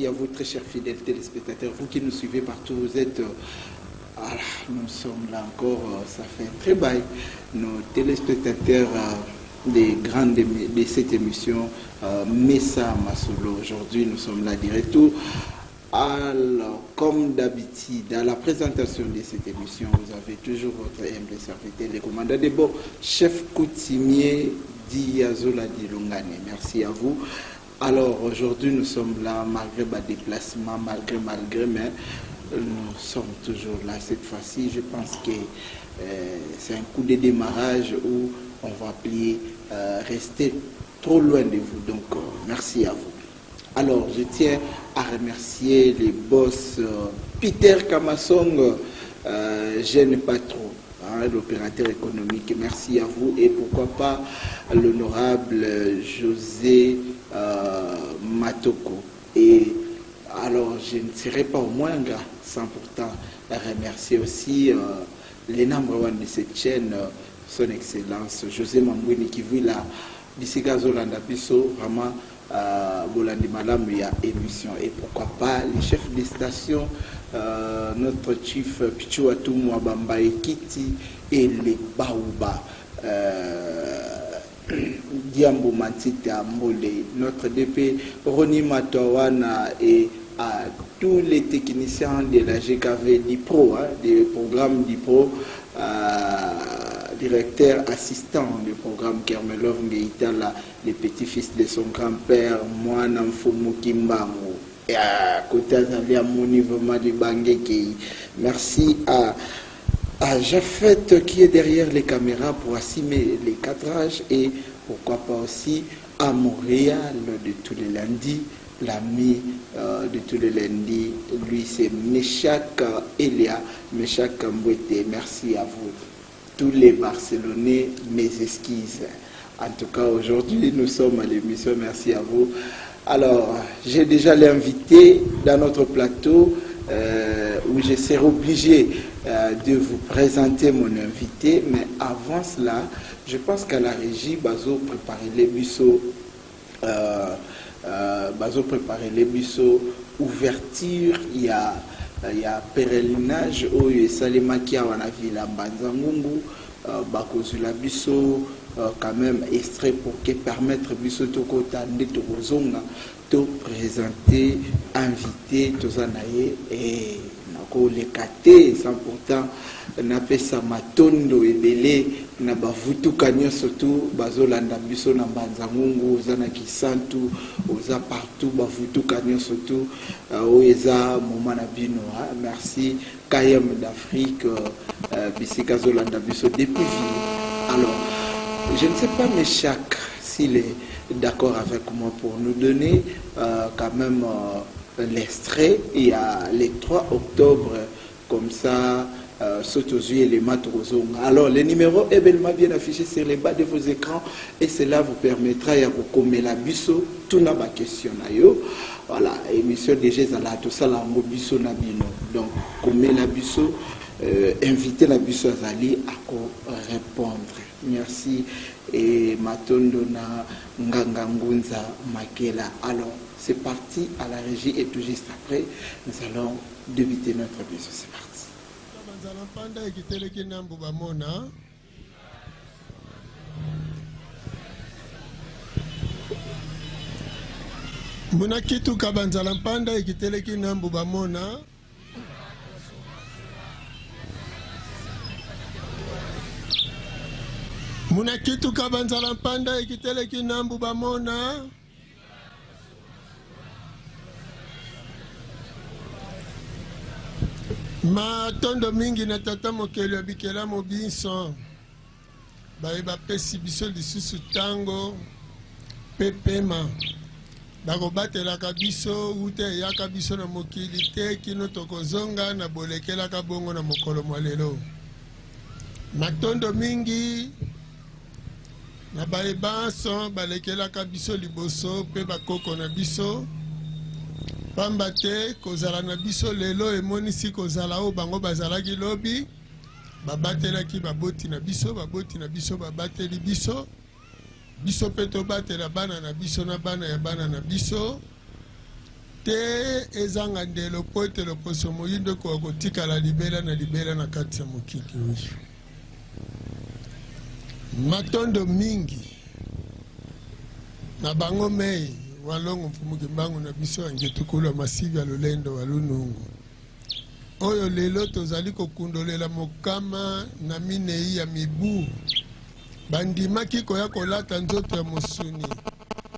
Merci à vous, très chers fidèles téléspectateurs, vous qui nous suivez partout, vous êtes... voilà, nous sommes là encore, ça fait très bail. Nos téléspectateurs des grandes de cette émission Messa Masolo. Aujourd'hui, nous sommes là de retour. Alors, comme d'habitude, à la présentation de cette émission, vous avez toujours votre humble serviteur, le commandant de bord, chef coutumier Diazola Dilongane. Merci à vous. Alors, aujourd'hui, nous sommes là, malgré ma déplacement, malgré, mais nous sommes toujours là cette fois-ci. Je pense que c'est un coup de démarrage où on va plier, rester trop loin de vous. Donc, merci à vous. Alors, je tiens à remercier les boss Peter Kamasong, jeune patron, hein, l'opérateur économique. Merci à vous. Et pourquoi pas l'honorable José Matoko. Et alors, je ne serai pas au moins gars, sans pourtant remercier aussi les number one de cette chaîne, son Excellence José Mambouini qui vit là, d'ici Gazolanda Biso, vraiment. Bolandi Malamu, il y a émission. Et pourquoi pas les chefs de station, notre chief Pichou Atumwa Bamba Ekiti et les Baouba, Diambo Mantita Mbole, notre DP Roni Matawana et à tous les techniciens de la GKV d'IPRO, hein, des programmes d'IPRO, directeur assistant du programme Kermelov Ngeitala, le petit-fils de son grand-père, Mwana Mfumu Kimbangu. Et à côté Azali Amoni, vraiment du Bangeke. Merci à Jafet qui est derrière les caméras pour assumer les cadrages et pourquoi pas aussi à Montréal de tous les lundis, l'ami de tous les lundis, lui c'est Meshak Elia, Meshak Mbouete. Merci à vous tous les Barcelonais, mes excuses. En tout cas, aujourd'hui, nous sommes à l'émission. Merci à vous. Alors, j'ai déjà l'invité dans notre plateau où je serai obligé de vous présenter mon invité. Mais avant cela, je pense qu'à la régie, Bazo préparer les buisseaux, Bazo préparer les buisseaux, ouverture, il y a pèlerinage où il y a Salemaki à la ville à Mbanza-Ngungu, Bakozula biso, quand même extrait pour que permettre biso tokota nde tokozonga to présenter invité toza na ye et nakoleka te sans pourtant napesa matondo ebele na bavutuka nyonso tu bazolanda biso na Mbanza-Ngungu, oza na Kisantu, oza partout bavutuka nyonso tu, oyo eza moment na bino, hein. Merci KM d'Afrique, bisika zolanda biso depuis ville. Alors, je ne sais pas Meshak s'il est d'accord avec moi pour nous donner quand même l'extrait. Il y a les 3 octobre, comme ça, Sotozui et les Matrozonga. Alors, le numéro est bellement bien affiché sur les bas de vos écrans et cela vous permettra ya kokomela biso tout na ba question na yo. Voilà, émission déjà ezala tout ça la ngo biso na bino. Donc, komela biso, inviter la biso azali à ko répondre. Merci et matondo na Nganga Ngunza Makela. Alors, c'est parti à la régie et tout juste après, nous allons débuter notre émission. C'est parti. Banzala mpanda ekiteleki nambu bamona. Muna kituka banzala mpanda ekiteleki nambu bamona. Muna kituka banzala mpanda ekiteleki nambu bamona. Matondo mingi na tata mokeli ya bikela mobinso baye bapesi biso lisusu tango pe pema bakobatelaka biso wuta eyaka biso na mokili te kino tokozonga na bolekelaka bongo na mokolo mwa lelo. Matondo mingi na baye banso balekelaka biso liboso pe bakoko na biso, pamba te kozala na biso lelo emonisi kozala oyo bango bazalaki lobi. Babatelaki baboti na biso, baboti na biso babateli biso, biso pe tobatela bana na biso na bana ya bana na biso. te ezanga ndelo mpo ete loposo moyindo ekoka kotikala libela na libela na kati ya mokili oyo. Matondo mingi na bango mei Walongo Mfumu Kimbangu na biso ya Ngetukulu ya Masivi ya Lolendo wa Lunungu, oyo lelo tozali kokundolela 140 ya mibu bandimaki koya kolata nzoto ya mosuni,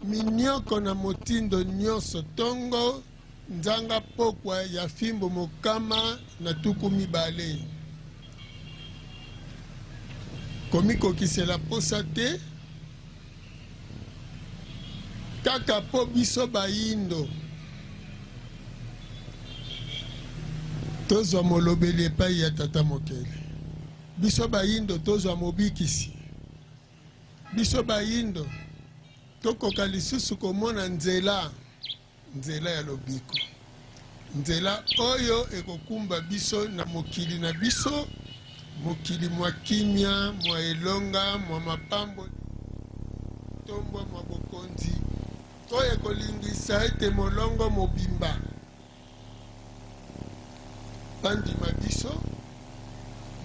minioko na motindo nyonso, tongo, nzanga, pokwa ya fimbo 120. Komikokisela posa te, kaka po biso bayindo tozwa molobeli epai ya Tata Mokeli. Biso bayindo tozwa mobikisi. Biso bayindo tokoka lisusu komona nzela, nzela ya lobiko, nzela oyo ekokumba biso na mokili na biso, mokili mwa kimia, mwa elonga, mwa mapamboli, tombwa mwa bokonzi, oyo ekolingisa ete molongo mobimba Bandima biso,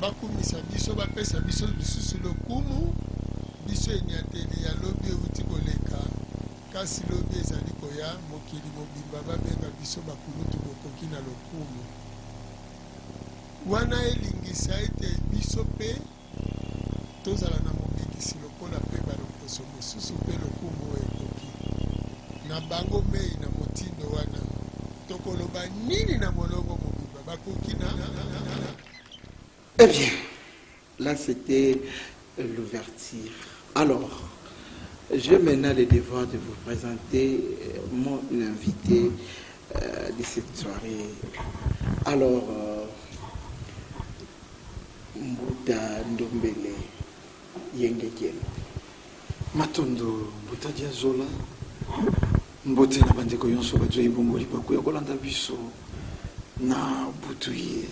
bakumisa biso, bapesa biso lisusu lokumu. Biso enyateli ya lobi euti koleka, kasi lobi ezali koya. Mokili mobimba babenga biso bakulutu bokoki na lokumu. Wana elingisa ete biso mpe tozala na mobikisi lokola mpe baloposo mosusu mpe lokumu oyo ekoki na bango mei. Na motindo wana, tokoloba nini na molongo mobimba bakoki na Eh bien, là c'était l'ouverture. Alors, j'ai maintenant le devoir de vous présenter mon invité de cette soirée. Alors, Mbuta Ndombele Yengekelo. Matondo Mbuta Diazola, mbote na bandeko yonso bazwi bongo libaku ya kolanda biso na butu ye.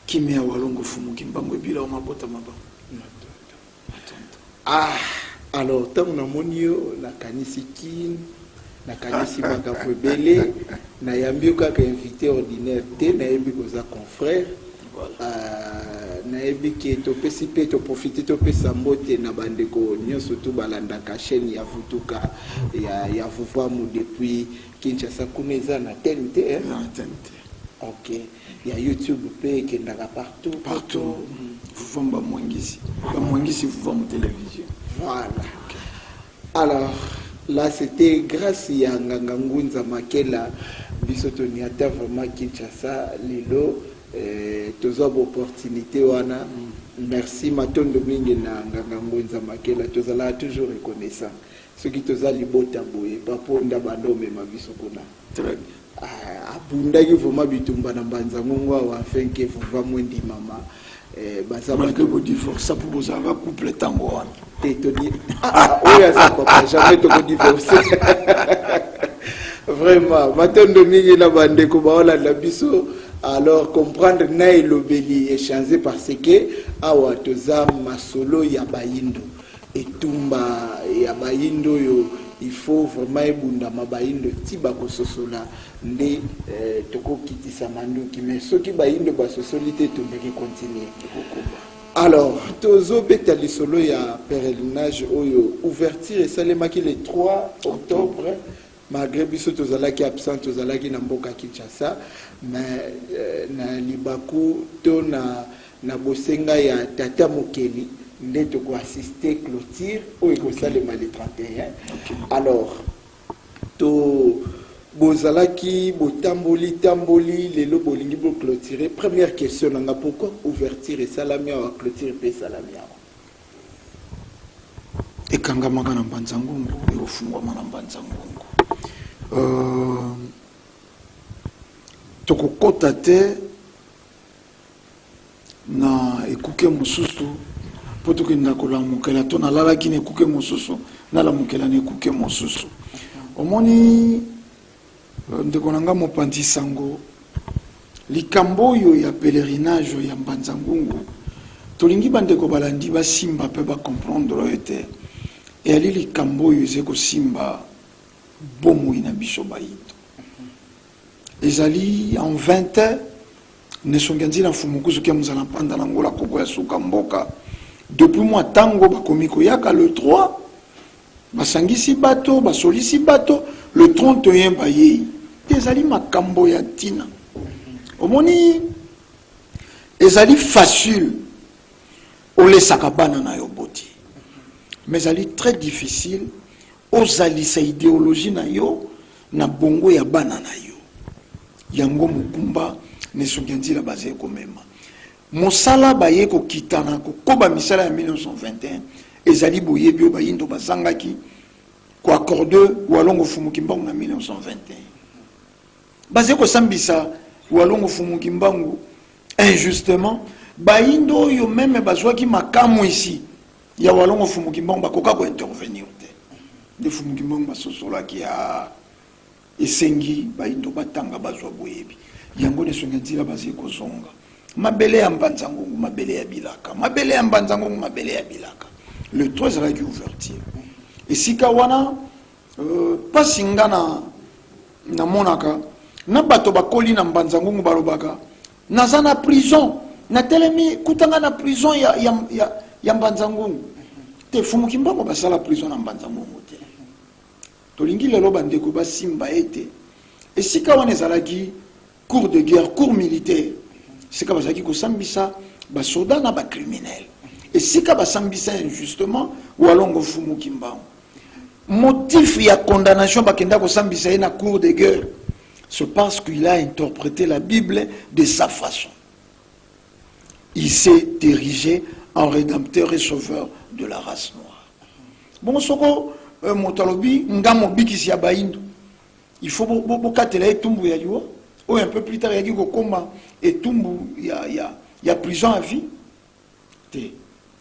Kimia Walongo Fumu Kimbangu ebila wa mabota maba. Matondo. Matondo. Ah, alors ntango namoni yo, nakanisi Kin, nakanisi makambo ebele. Nayambi yo kaka invité ordinaire te, nayebi koza confrère. Nayebi ke topesi mpe toprofite, topesa mbote na bandeko nyonso tu balandaka chaîne ya Vutuka ya Vuvamu depuis Kinshasa. Kuna eza na tene te, eh? Eza na tene te. Ok, ya YouTube mpe ekendaka partout. Partout. Vuvamu bamwangisi, bamwangisi Vuvamu Télévision. Voilà. Alors là, c'était grâce ya Nganga Ngunza Makela biso toniata vraiment Kinshasa lelo, tozwa baopportunité wana. Merci, matondo mingi na Nganga Ngunza Makela. Tozalaka toujours reconnaissant soki toza libota boye, paponda banda omema biso kuna. Très bien. Ah, abundaki vraiment bitumba na Mbanza Ngongo awa afin ke Vuvamu endimama. Baza malgré bodivorce mpo bozalaka couple ntango wana. Te, todi ah, ah, oyo aza papa, jamais tokodivorce vraiment. Matondo mingi na bandeko baolanda biso. Alors, comprendre na elobeli échanger, parce que awa toza masolo ya bayindo, etumba ya bayindo oyo il faut vraiment ebundama. Bayindo ti bakososola nde tokokitisa manduki, mais soki bayindo basosoli te, etumbeki continue. Alors, tozobeta lisolo ya pèlerinage oyo ouverture esalemaki le 3 octobre. Malgré biso tozalaki absent, tozalaki na mboka Kinshasa, mais na libaku to na bosenga ya Tata Mokeli nde tokoassiste clôture oyo ekosalema le 31. Alors, to bozalaki botamboli tamboli, lelo bolingi boclôturer. Première question na nga: pourquoi ouverture esalami awa, clôture mpe esalami awa? Ekangamaka na Mbanza Ngungu, ekofungwama na Mbanza Ngungu. Tokokɔta te na ekuke mosusu mpo tokenda kolamukela to nalalaki na ekuke mosusu, nalamukela na ekuke mosusu. Omoni, ndeko na nga mopanzi sango, likambo oyo ya pèlerinage ya Mbanza Ngungu, tolingi bandeko balandi basimba mpe bacomprendre oyo ete eyali likambo oyo eza kosimba bomoi na biso bayindo. Ezali en 20 heures, Nesongi ya Nzila Mfumu Kuzu Kia Muzala Mpanda na Ngola Koko ya Suka Mboka. Depuis mwa tango bakomi koyaka le 3, basangisi bato, basolisi bato, le 31 bayei. Ezali makambo ya ntina. Omoni, ezali facile olesaka bana na yo boti, mais ezali très difficile ozalisa idéologie na yo na bongo ya bana na yo. Yango mokumba na esongi ya nzila bazali komema mosala, baye kokitana kokoba misala ya 1921. Ezali boyebi oyo bayindo bazangaki koaccorder Walongo Fumu Kimbangu na 1921. Bazali kosambisa Walongo Fumu Kimbangu injustement. Bayindo oyo même bazwaki makamwisi ya Walongo Fumu Kimbangu bakoka kointervenir te. Nde Fumu Kimbangu basosolaki ya esengi bayindo batanga, bazwa boyebi. Yango na esongi ya nzila bazali kozonga mabele ya Mbanza Ngungu, mabele ya bilaka, mabele ya Mbanza Ngungu, mabele ya bilaka. Le 3 ezalaki ouverture esika wana. Mpasi nga na namonaka na bato bakoli na Mbanza Ngungu, balobaka naza na prison, natelemi kutanga na prison ya Mbanza Ngungu te. Fumu Kimbangu basala prison na Mbanza Ngungu te. Tolingi lelo bandeko basimba ete esika wana ezalaki cour de guerre, cour militaire, esika bazalaki kosambisa basoda na bacriminel, esika basambisa injustement Walongo Mfumu Kimbangu. Motif ya condamnation, bakenda kosambisa ye na cour de guerre, c'est parce qu'il a interprété la Bible de sa façon. Il s'est érigé en rédempteur et sauveur de la race noire. Bongo soko moto alobi nga mobikisi ya bayindo, il faut bokatela etumbu ya liwa, oyo un peu plus tard eyaki kokóma etumbu ya prison à vie te.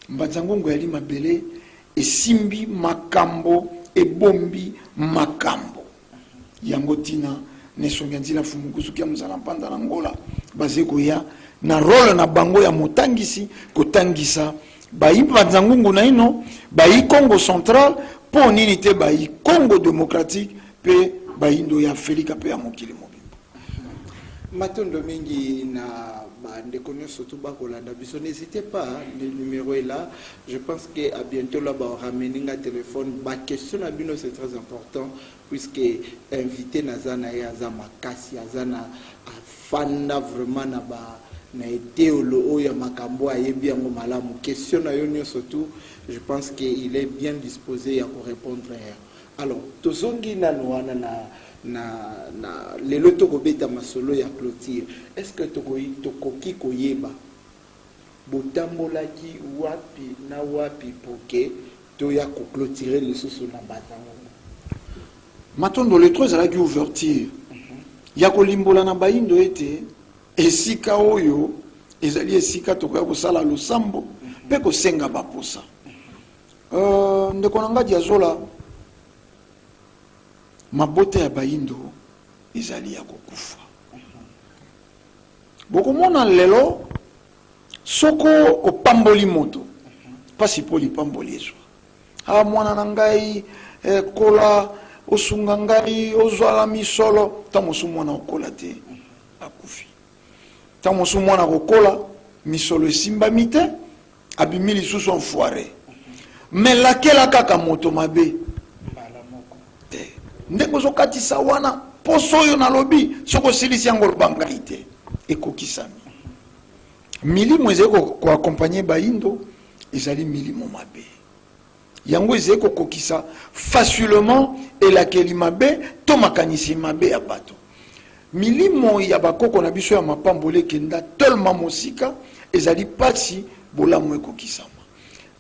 Mbanza Ngongo yali mabele esimbi makambo, ebombi makambo. Yango ntina na esongi ya nzila Mfumu Kusuki ya Mozala Mpanda na Ngola bazali koya na rôle na bango ya motangisi, kotangisa bayi Mbanza Ngungu naino, bayi Congo Central, mpo nini te bayi Congo démocratique mpe bayindo ya Afrika mpe ya mokili mobimba. Matondo mingi na bandeko nyonso tu bakolanda biso. N'hésitez pas, le numéro est là. Je pense que à bientôt là baramener nga téléphone. Baquestion na bino, c'est très important, puisque invité naza na ye aza makasi, aza na afanda vraiment na ba na eteolo oyo ya makambo, ayebi yango malamu. Question na yo nyonso tu, je pense que il est bien disposé ya korépondre. Alors tozongi nano wana na lelo tokobeta masolo ya clôture. Est ce que tokoki koyeba botambolaki wapi na wapi po ke toya koclôturer lisusu na Mbanza Ngungu? Matondo. Le 3 ezalaki ouverture ya kolimbola na bayindo ete esika oyo ezali esika tokoya kosala losambo mpe kosenga baposa. Ndeko na ngai Diazola, mabota ya bayindo ezali ya kokufa. Bokomona lelo soko opamboli moto, mpasi mpo lipamboli ezwa a mwana na ngai, kola osunga ngai ozwala misolo. Ntango mosusu mwana okola te, akufi. Ntango mosusu mwana kokola, misolo esimbami te, abimi lisusu enfoiré. Mais lakela kaka moto mabe mbala moko te. Ndenge ozokatisa wana poso oyo nalobi, soki osilisi yango, oloba ngai te, ekokisami. Milimo ezali koaccompagner bayindo ezali milimo mabe. Yango ezali kokokisa facilement elakeli mabe to makanisi mabe ya bato. Milimo ya bakoko na biso ya mapamboli ekenda tellement mosika, ezali mpasi bolamu ekokisama.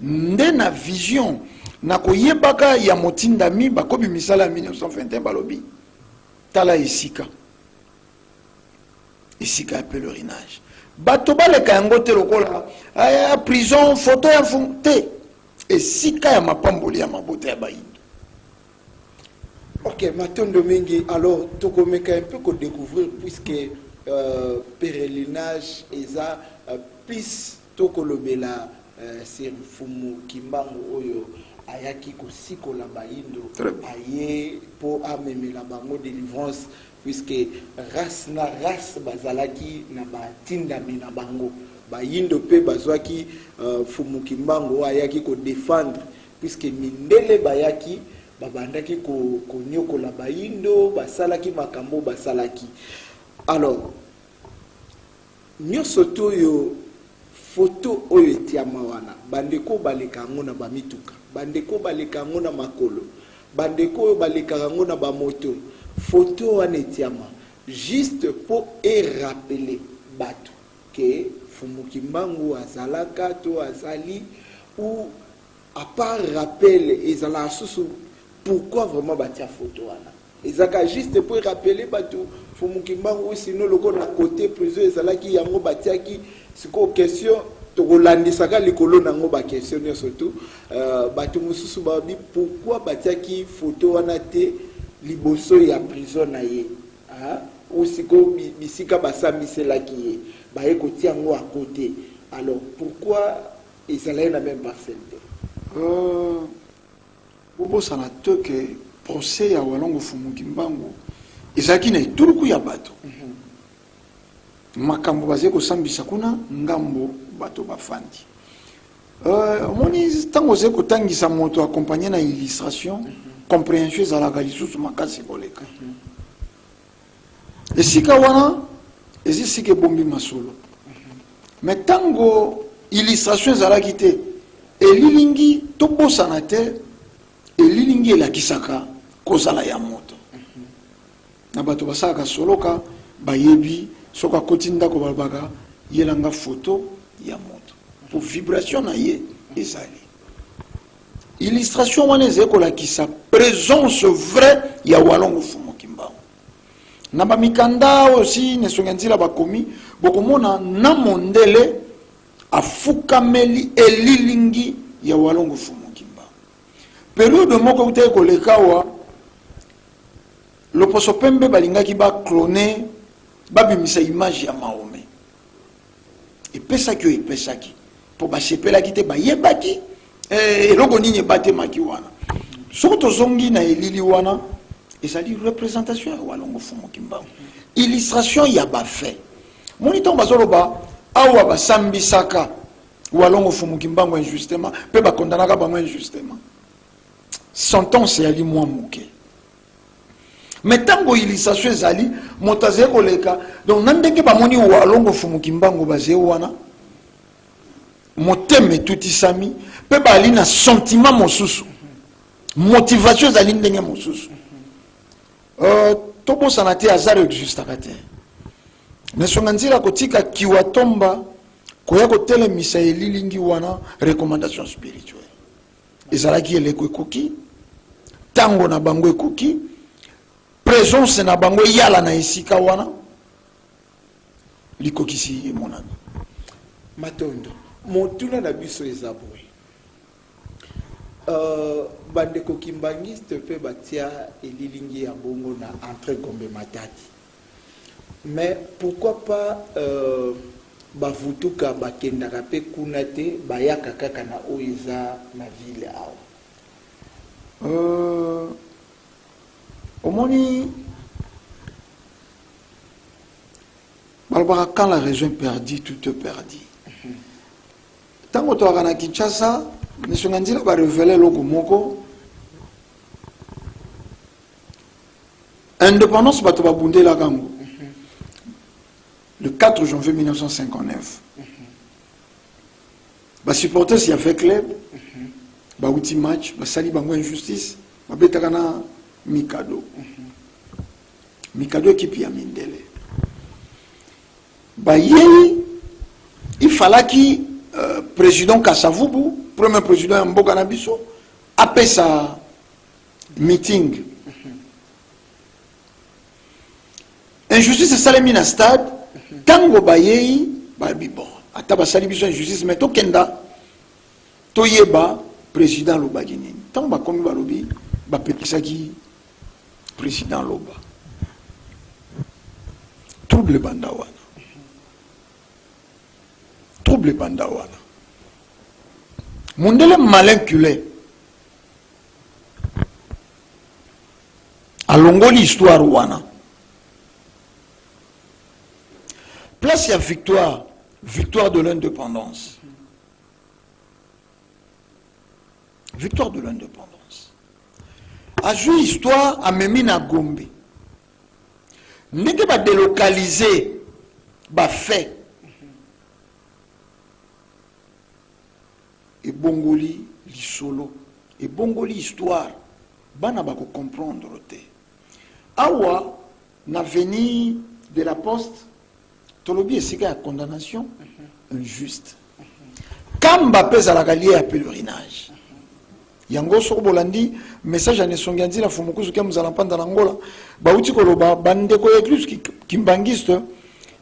Nde na vision na koyebaka ya motindami bakobi misala ya 1921, balobi tala esika, esika ya pèlerinage, bato baleka yango te lokola aya prison, photo ya mfumu te, esika ya mapamboli ya mabota ya bayindo. Ok, matondo mingi. Alors tokomeka un peu kodécouvrir, puisque pèlerinage eza plus tokolobela sur Mfumu Kimbangu oyo ayaki kosikola bayindo. Très bien. Aye mpo amemela bango délivrance. Puisque race na race bazalaki na batindami na bango. Bayindo pe bazwaki Mfumu Kimbangu oyo ayaki ko defendre puisque mindele bayaki babandaki ko konyokola bayindo, basalaki makambo oyo basalaki. Alors nionso tout oyo photo oyo etiama wana, bandeko oyo baleka yango na ba mituka, bandeko oyo baleka yango na makolo, Bandeko oyo balekaka yango na ba moto, photo wana etiama juste po e rappeler batu que Mfumu Kimbangu azalaka to azali ou à part rappel ezalaka susu pourquoi vraiment batia photo wana? Ezalaka juste po e rappeler batu Mfumu Kimbangu ou sinon lokola na cote prison ezalaki yango batiaki Sikoyo question tokolandisaka likolo na yango ba question nionso tout batu mosusu balobi pourquoi batiaki photo wana te liboso ya prison na ye ou sikoyo bisika basambiselaki ye baye kotia yango à cote alors pourquoi ezalaki na meme parcelle te? Bobosana te que procès ya Walongo Fumu Kimbangu ezalaki na etuluku ya bato. Makambo bazali kosambisa kuna ngambo bato bafandi. Euh, omoni ntango ozali kotangisa moto accompagne na illustration, comprehension ezalaka lisusu makasi koleka. Esika wana eza esika ebombi masolo. Mais ntango illustration ezalaki te, elilingi tobosana te, elilingi elakisaka kozala ya moto. Na bato basalaka soloka bayebi soki akoti ndako balobaka yela nga photo ya moto po vibration na ye ezali. Illustration wana ezali kolakisa presence vraie ya Walongo Fumu Kimbangu. Na ba mikanda oyo si Nesongi Nzila bakomi, bokomona na mondele afukameli elilingi ya Walongo Fumu Kimbangu. Periode moko eutaki koleka awa, loposo pembe balingaki ba cloner, babimisa image ya Mahomet. Epesaki oyo epesaki, po basepelaki te, bayebaki eh, eloko nini ebatemaki wana. Soki tozongi na elili wana, ezali representation ya Walongo Fumu Kimbangu, illustration ya ba faits. Moni ntango bazoloba awa basambisaka Walongo Fumu Kimbangu injustement pe ba condamnaka bango injustement. Sentence eyali mwa moke. Mais tango illustration ezali, moto azali koleka, donc na ndenge bamoni Walongo Fumu Kimbangu bazali wana, motema etutisami pe bali na sentiment mosusu, motivation ezali ndenge mosusu. Tobosana te hasard existaka te. Nesonga nzila kotika kiwatomba koya kotelemisa elilingi wana recommandation spirituelle ezalaki eleko ekoki tango na bango ekoki presence na bango eyala na esika wana likokisi emonani. Matondo. Motuna na biso eza boye. Bandeko kimbanguiste pe batia elilingi ya bongo na entre Gombe Matadi. Mais pourquoi pas bavutuka bakendaka pe kuna te bayaka kaka na oyo eza na ville awa? Omoni balobaka quand la raison est perdue tout est perdu. Tango toyaka na Kinshasa, Monsieur Nganzila ba revele eloko moko. Independance bato babundelaka yango le 4 janvier 1959. Ba supporters ya V-Club bauti match, basali bango injustice, babetaka na Mikado. Mikado ekipe ya mindele. Bayei, il fallaki président Kasavubu, premier président ya mboka na biso, apesa meeting. Injustice esalemi na stade, tango bayei, bayebi bon, ata basali biso injustice, mais tokenda, toyeba président alobaki nini. Tango bakomi balobi, bapekisaki président aloba. Trouble banda wana. Trouble banda wana. Mondele malin culé. Alongoli histoire wana. Place ya victoire, victoire de l'indépendance. Victoire de l'indépendance. Azwi histoire amemi na Gombe. Ndenge ba delocaliser ba faits ebongoli lisolo, ebongoli histoire, bana bako comprendre te. Awa na avenue de la Poste tolobi esika ya condamnation injuste. Kamba mpe ezalaka lie ya pèlerinage. Yango soko bolandi message ya Nesongi ya Nzila Fumukuzu ke Muzala Mpanda na Angola, bauti koloba bandeko ya église kimbanguiste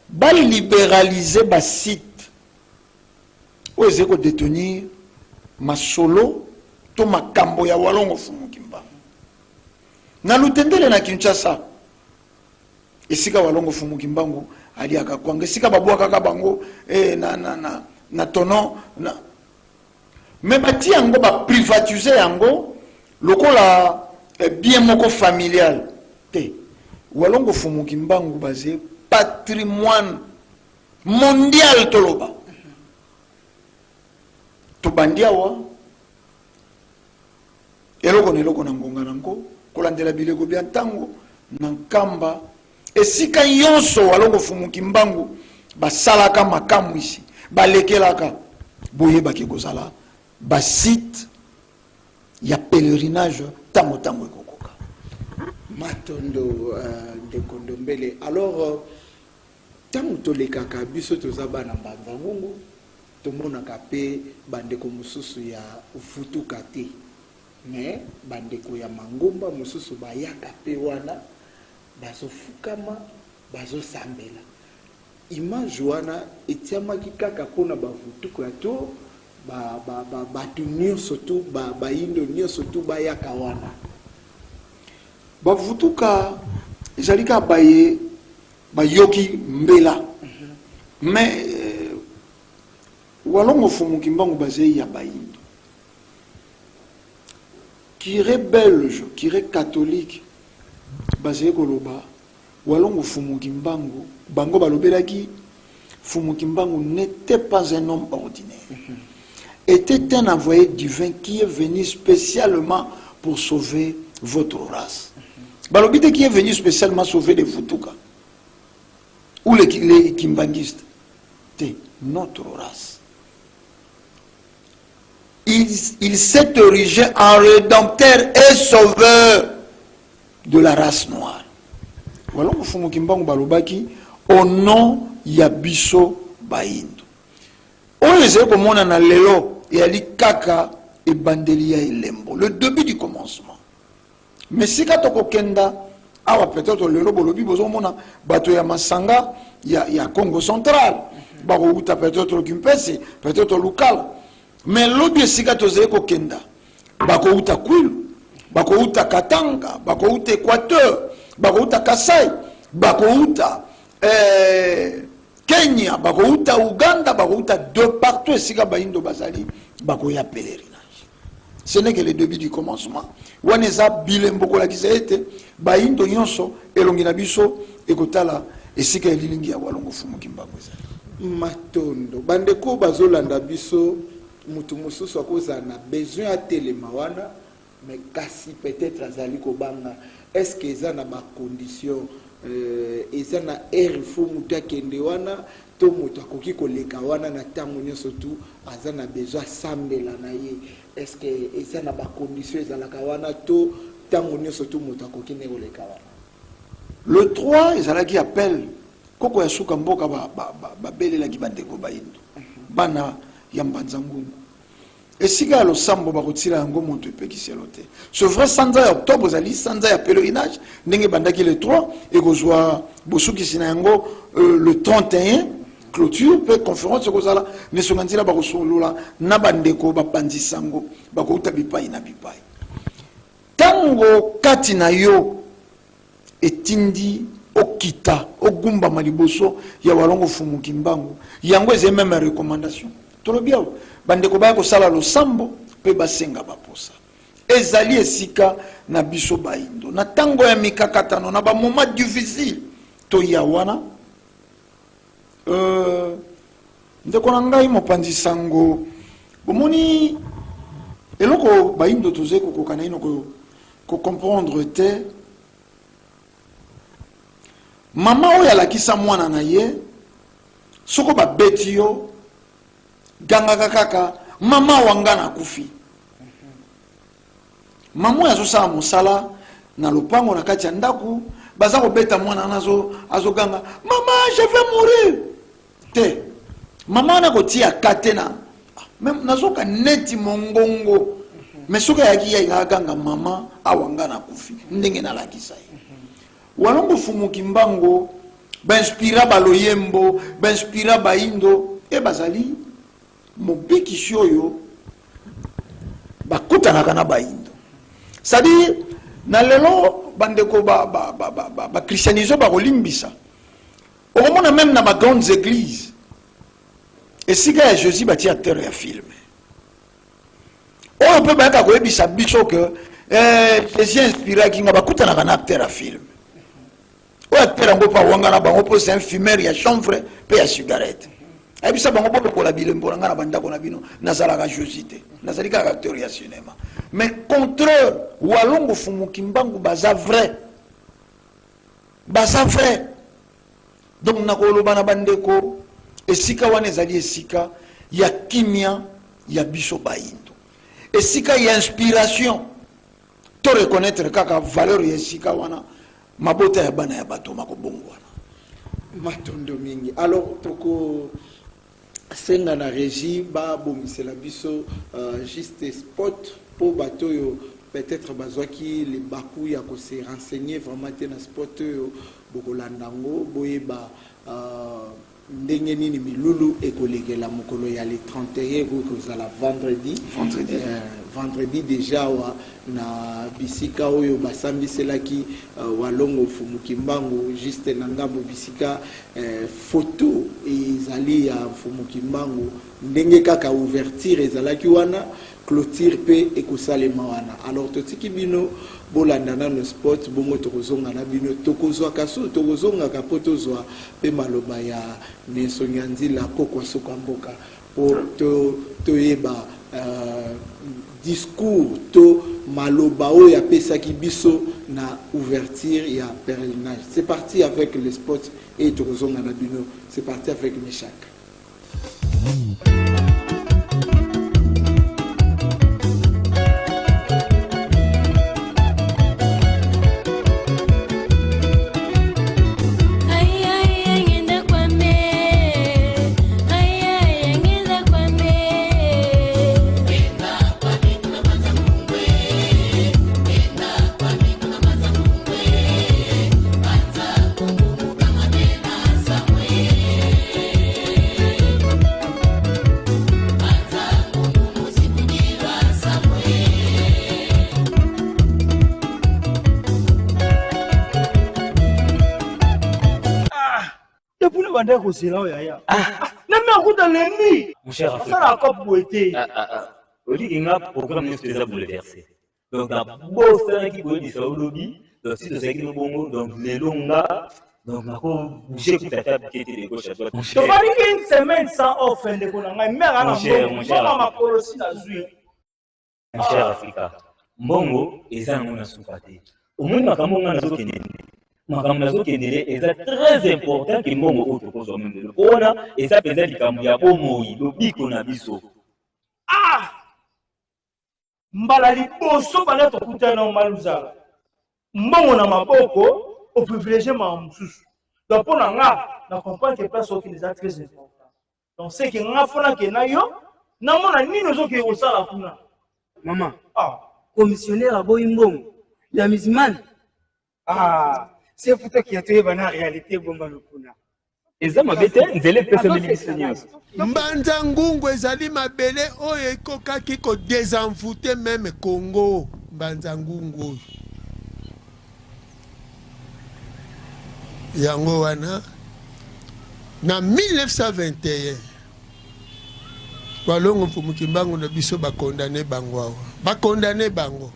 ba libéraliser ba site oyo ezali ko détenir masolo to makambo ya Walongo Fumu Kimbangu. Na Lutendele na Kinshasa, esika Walongo Fumu Kimbangu aliaka kwanga, esika babwakaka bango eh, na, na, na, na tono na... Mais batie yango, ba privatiser yango lokola eh, bien moko familial te. Walongo Fumu Kimbangu baze patrimoine mondial toloba. Tobandi awa eloko na eloko na ngonga na ngo, kolandela bileko bya ntango na Nkamba, esika nyonso Walongo Fumu Kimbangu basalaka makamwisi, balekelaka, boyebaki kozala ba site ya pèlerinage ntango ntango ekokoka. Matondo ndeko Ndombele. Alors ntango tolekaka biso toza bana Mbanza Ngungu, tomonaka pe bandeko mosusu ya vutuka te, mais bandeko ya mangomba mosusu bayaka pe wana, bazofukama, bazosambela. Image wana etiamaki kaka mpona bavutuka to bato nyonso tu, bayindo nyonso tu bayaka wana? Bavutuka ezali kaka baye bayoki mbela, mais Walongo Fumu Kimbangu bazei ya bayindo. Curé belge, curé catholique bazei koloba Walongo Fumu Kimbangu, bango balobelaki Fumu Kimbangu n'était pas un homme ordinaire, était un envoyé divin qui est venu spécialement pour sauver votre race. Balobi te qui est venu spécialement sauver les Vutuka ou les Kimbanguistes te, notre race. Il s'est érigé en rédempteur et sauveur de la race noire. Walongo Fumu Kimbangu balobaki au nom ya biso bayindo. Oyo ezali komona na lelo eyali kaka ebandeli ya elembo, le début du commencement. Mais sika tokokenda awa peut-être lelo bolobi bozomona bato ya masanga ya Congo central bakouta peut-être Kimpese, peut-être Lukala, mais lobi esika tozali kokenda bakouta Kwilu, bakouta Katanga, bakouta Équateur, bakouta Kasai, bakouta Kenya, bakouta Uganda, bakouta de partout esika bayindo bazali, bakoya pèlerinage. Ce n'est que le début du commencement. Wana eza bilembo kolakisa ete bayindo nyonso elongi na biso ekotala esika elilingi ya Walongo Fumu Kimbangu ezali. Matondo. Bandeko bazolanda biso, mutu mosusu akozala na besoin atelema wana, mais kasi peut-être azali kobanga. Est-ce que eza na ba condition, eza na heure fo mutu akende wana, to moto akoki koleka wana na ntango nyonso tu aza na besoin asambela na ye? Est-ce que eza na ba condition ezalaka wana, to ntango nyonso tu moto akoki nde koleka wana? Le 3 ezalaki appel koko ya suka mboka babelelaki bandeko bayindo bana ya Mbanza Ngungu, esika ya losambo bakotila yango moto epekiselo te. C'est vrai, sanza ya octobre ezali sanza ya pèlerinage. Ndenge ebandaki le 3, ekozwa bosukisi na yango le 31, clôture mpe conférence ekozala nesonga nzela, bakosolola na bandeko bapanzi sango bakouta bipai na bipai. Ntango kati na yo etindi okita ogumbama liboso ya Walongo Fumu Kimbangu, yango ezali même recommandation. Tolobi awa bandeko baya kosala losambo mpe basenga baposa. Ezali esika na biso bayindo na ntango ya mikakatano, na bamoment difficile, toya wana. Euh, ndeko na ngai mopanzi sango, bomoni eloko bayindo tozali kokoka naino ko, ko comprendre te. Mama oyo alakisa mwana na ye, soko babeti yo, gangaka kaka mama wa nga nakufi. Mama oyo azosala mosala na lopango na kati ya ndako, baza kobeta mwana wana azoganga mama je vais mourir te. Mama wana kotia ka te na meme nazoka neti mongongo, mais soki ayaki ye aganga mama awa nga nakufi, ndenge nalakisa ye. Walongo Fumu Kimbangu bainspira baloyembo, bainspira baindo e bazali mobikisi oyo bakutanaka na baindo. C'est-à-dire na lelo bandeko ba christianiso bakolimbisa, okomona meme na ba grandes églises esika ya Jésus batie acteur ya film oyo mpe bayaka koyebisa biso ke Jésus inspiraki nga, bakutanaka na acteur ya film oyo. Acteur yango mpe awanga na bango mpo c'est un fumeur ya chanvre mpe ya cigarette. Ayebisa bango bolokola bilembo na ngai na bandako na bino, nazalaka Jésus te, nazali kaka acteur ya cinéma. Mais contraire, Walongo Fumu Kimbangu baza vrai, baza vrai. Donc nakoloba na bandeko, esika wana ezali esika ya kimia ya biso bayindo, esika ya inspiration. To reconnaître kaka valeur ya esika wana, mabota ya bana ya bato makobongwana. Matondo mingi. Alors toko senga na régie babongisela biso juste spot mpo bato oyo peut-être bazwaki libaku ya kose renseigner vraiment te na spot oyo bokolanda yango, boyeba ndenge nini milulu ekolekela mokolo ya le 31, ekoki kozala vendredi. Vendredi. Vendredi déjà awa na bisika oyo basambiselaki Walongo Mfumu Kimbangu, juste na ngambo bisika photo ezali ya Mfumu Kimbangu, ndenge kaka ouverture ezalaki wana, clôture mpe ekosalema wana. Alors totiki bino bolanda nano spot, bongo tokozonga na bino, tokozwaka so tokozongaka mpo tozwa mpe maloba ya Nelson ya Nzila Kokwa Suka Mboka mpo toyeba discours to maloba oyo apesaki biso na ouverture ya pèlerinage. C'est parti avec le spot et tokozonga na bino. C'est parti avec Meshak. Depuis nabandaki kozela oyo yaya nami akuta lembi asala cope boye te. Oliki nga programme nyonso eza bouleversé, donc nabosanaki koyebisa olobi. Donc si tozalaki no bongo, donc lelo nga donc nakobouge kuta ata te de gauche à droite. Tofandiki une semaine sans off, ndeko na ngai mare ana mbongo makolo si nazwi. Mon cher Africa, mbongo eza yango na suka te. Omoni makambo nga nazokende, makambo nazokendele eza très important ke mbongo oyo tokozwa meme lelo, mpo wana eza mpenza likambo ya bomoi, lobiko na biso. Ah, mbala liboso banda tokutana na Maluzala, mbongo na maboko, oprivilégie makambo mosusu. Donc mpo na nga na comprendre ke place okende eza très important. Donc c'est que nga fo nakenda yo namona nini ozokende kosala kuna. Mama, ah, commissionnaire aboyi mbongo ya musulmane. Ah, se futa kia toyeba na réalité bomba lukuna. Eza mabe te, nzela epesameli biso nyonso. Mbanza Ngungu ezali mabele oyo ekokaki ko desenvouter meme Congo. Mbanza Ngungu oyo yango wana na 1921 Walongo Mfumu Kimbangu na biso bakondane bango awa, bakondane bango.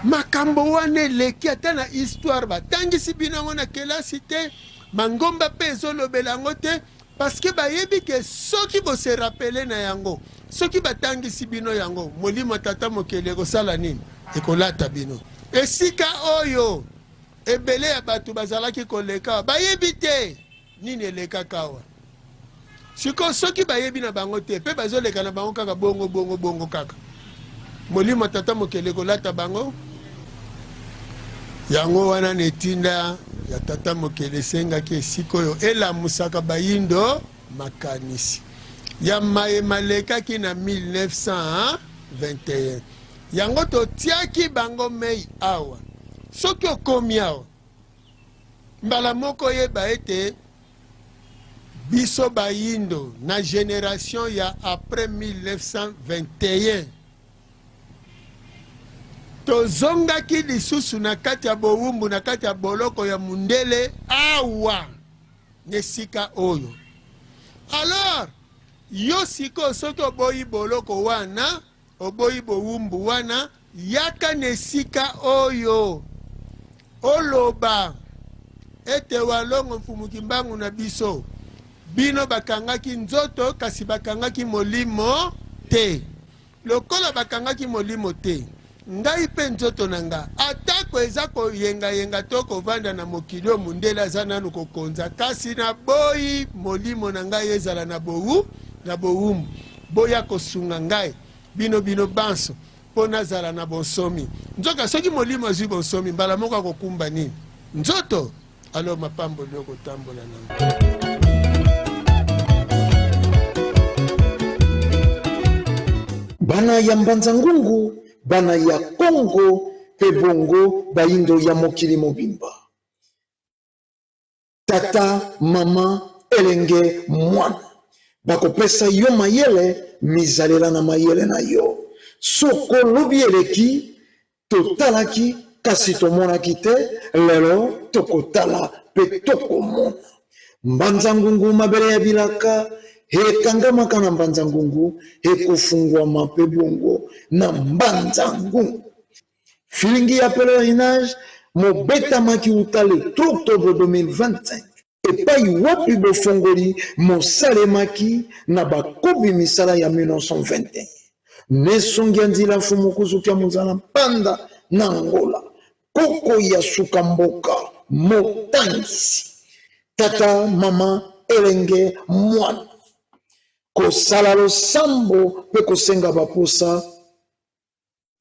Makambo wana eleki ata na histoire, batangisi bino yango na kelasi te. Mangomba mpe ezolobela yango te, parce que bayebi ke soki bo se rappeler na yango, soki batangisi bino yango, molimo ya Tata Mokeli ekosala nini? Ekolata bino. Esika oyo ebele ya bato bazalaki koleka awa, bayebi te nini elekaka awa. Sikoyo soki bayebi na bango te mpe bazoleka na bango kaka bongo bongo bongo kaka, molimo ya Tata Mokeli ekolata bango. Yango wana na etinda ya Tata Mokeli esengaki esika oyo elamusaka bayindo makanisi ya maye malekaki na 1921. Yango totiaki bango mei awa. Soki okomi awa, mbala moko yeba ete biso bayindo na generation ya après 1921 tozongaki lisusu na kati ya bowumbu, na kati ya boloko ya mundele awa na esika oyo. Alors yo sikoyo soki oboyi boloko wana, oboyi bowumbu wana, yaka na esika oyo oloba ete Walongo Mfumu Kimbangu na biso, bino bakangaki nzoto kasi bakangaki molimo te. Lokola bakangaki molimo te, ngai mpe nzoto na nga, atako eza koyengayenga to kovanda na mokili oyo mundele aza nanu kokonza, kasi naboyi molimo na ngai ezala na bowu, na bowumbu. Boya kosunga ngai, bino bino banso, mpo nazala na bonsomi. Nzoka soki molimo azwi bonsomi, mbala moko akokumba nini? Nzoto. Alors mapamboli okotambola nango. Bana ya Mbanza Ngungu, bana ya Kongo pe bongo bayindo ya mokili mobimba. Tata, mama, elenge, mwana, bakopesa yo mayele, mizalela na mayele na yo. Soko lobi eleki, totalaki kasi tomonaki te, lelo tokotala pe tokomona. Mbanza Ngungu, mabele ya bilaka, ekangamaka na Mbanza Ngungu, ekofungwama pe bongo na Mbanza Ngungu. Filingi ya pelerinage mobetamaki uta le 3 octobre 2025, epayi wapi bofongoli mosalemaki na bakobi misala ya 1921 n'esongi ya nzila Mfumu Kuzukia Muzala Mpanda na Angola, koko ya suka mboka motangisi, tata, mama, elenge, mwana, kosala losambo pe kosenga baposa.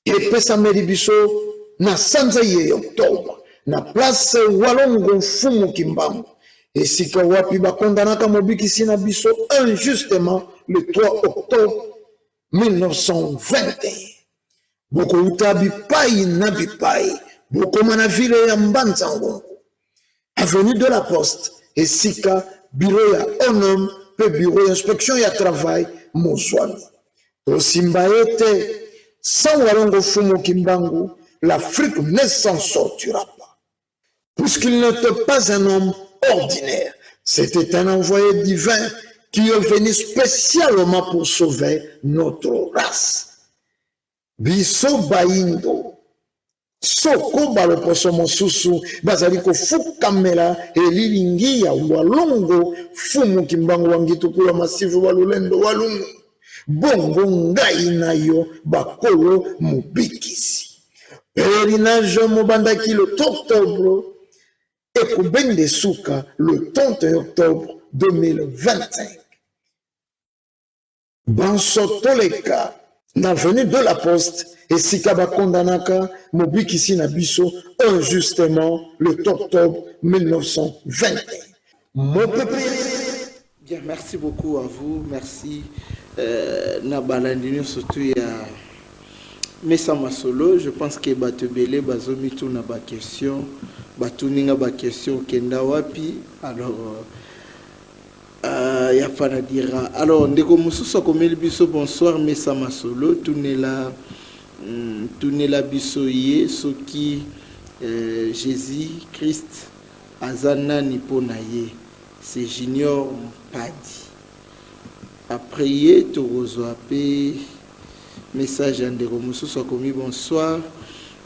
Epesameli biso na sanza iye ya octobre na place Walongo Mfumu Kimbangu, esika wapi bakondanaka Mobikisi na biso injustement le 3 octobre 1921. Bokowuta bipayi na bipayi, bokoma na ville ya Mbanza Ngungu, avenue de la Poste, esika bureau ya ONUM mpe bureau ya inspection ya travail mozwami. Tosimba ete sans Walongo Fumu Kimbangu, l'Afrique ne s'en sortira pas. Puisqu'il n'était pas un homme ordinaire, c'était un envoyé divin qui est venu spécialement pour sauver notre race. Biso bayindo, soko ba loposo mosusu bazali kofukamela elilingi ya Walongo Fumu Kimbangu wa Ngitukula Masivu wa Lulendo wa Lungu, bongo ngai na yo bakolo Mobikisi. Pelerinage mobandaki le 3 octobre ekobende suka le 31 octobre 2025. Banso toleka na avenue de la Poste esika ba condanaka mobikisi na biso injustement le 3 octobre 1921. Mopepe. Bien, merci beaucoup à vous, merci euh, na balandi nyonso tu ya Mesa Masolo. Je pense que bato ebele bazomituna ba question, batuni nga ba question okenda wapi? Alors Euh, ya fanadira. Alors ndeko mosusu akomeli biso bonsoir Mesa Masolo, tunela tunela biso ye soki euh, Jesus Christ aza nani mpo na ye. C'est Junior Mpadi. Après ye tokozwa pe message ya ndeko mosusu akomi bonsoir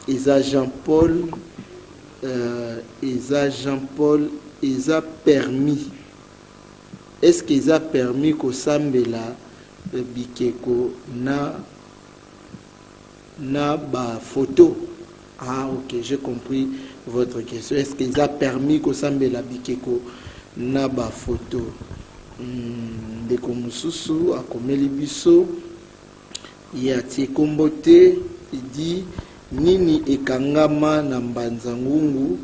eza Jean Paul euh, eza Jean Paul. eza permis est ce que eza permis kosambela bikeko na na ba photo? Ah ok, j'ai compris votre question. Est ce que eza permis kosambela bikeko na ba photo? Hmm, ndeko mosusu akomeli biso, ye atie kombo te, dit nini ekangama na mbanza ngungu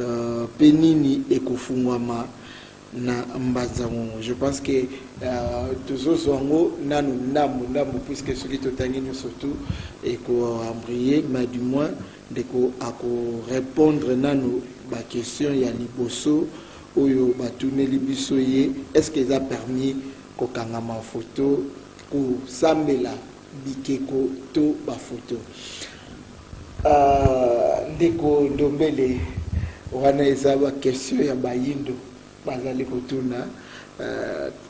euh, pe nini ekofungwama na mbanza ngungu. Je pense que euh, tozozwa yango nanu ndambo ndambo, puisque soki totangi nyonso tout ekoembrouiller, mais du moins ndeko akorépondre nanu baquestion ya liboso oyo batuneli biso ye: est ce que eza permis kokangama photo, kosambela bikeko to bafoto? Ndeko Ndombele, wana eza baquestion ya bayindo bazali kotuna.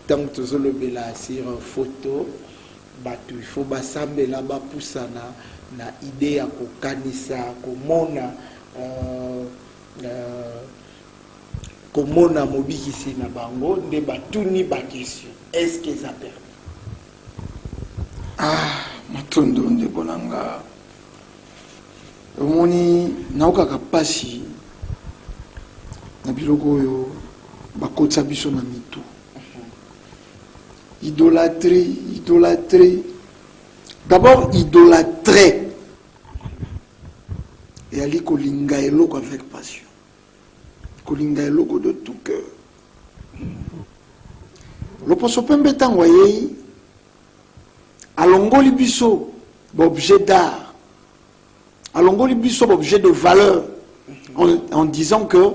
Ntango tozolobela sur photo, bato il faut basambela, bapusana na idée ya kokanisa, komona komona mobikisi na bango, nde batuni baquestion: est ce que eza permis? Ah, matondo ndeko na nga. Omoni, naokaka mpasi na biloko oyo bakotisa biso na mitu, idolâtrie. Idolâtrie d'abord, idolâtre eyali kolinga eloko avec passion, kolinga eloko de tout cœur. Loposo pembe, ntango ayei, alongoli biso baobjet d'art, alongoli biso baobjet de valeur en disant que